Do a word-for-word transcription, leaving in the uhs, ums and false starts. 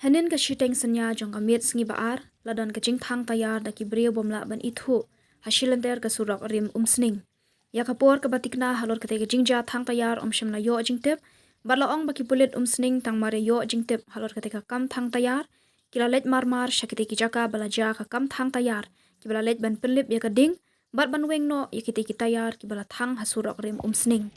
Hynnin ka shiteng synñia jong ka miet sngi ba ar, la don ka jingthang taiar da ki briew bym lah ban ithuh ha shilynter ka surok rim Umsning. Ïa ka por kaba tikna halor katei ka jingjia thang taiar ym shym la ïoh jingtip, bad la ong ba ki pulit Umsning tang mar ïa ïoh jingtip halor katei ka kam thang taiar, ki la leit mar mar sha kitei ki jaka ba la jia ka kam thang taiar, kiba la leit ban pynlip ïa ka ding bad ban weng noh ïa kitei ki taiar kiba la thang ha surok rim Umsning.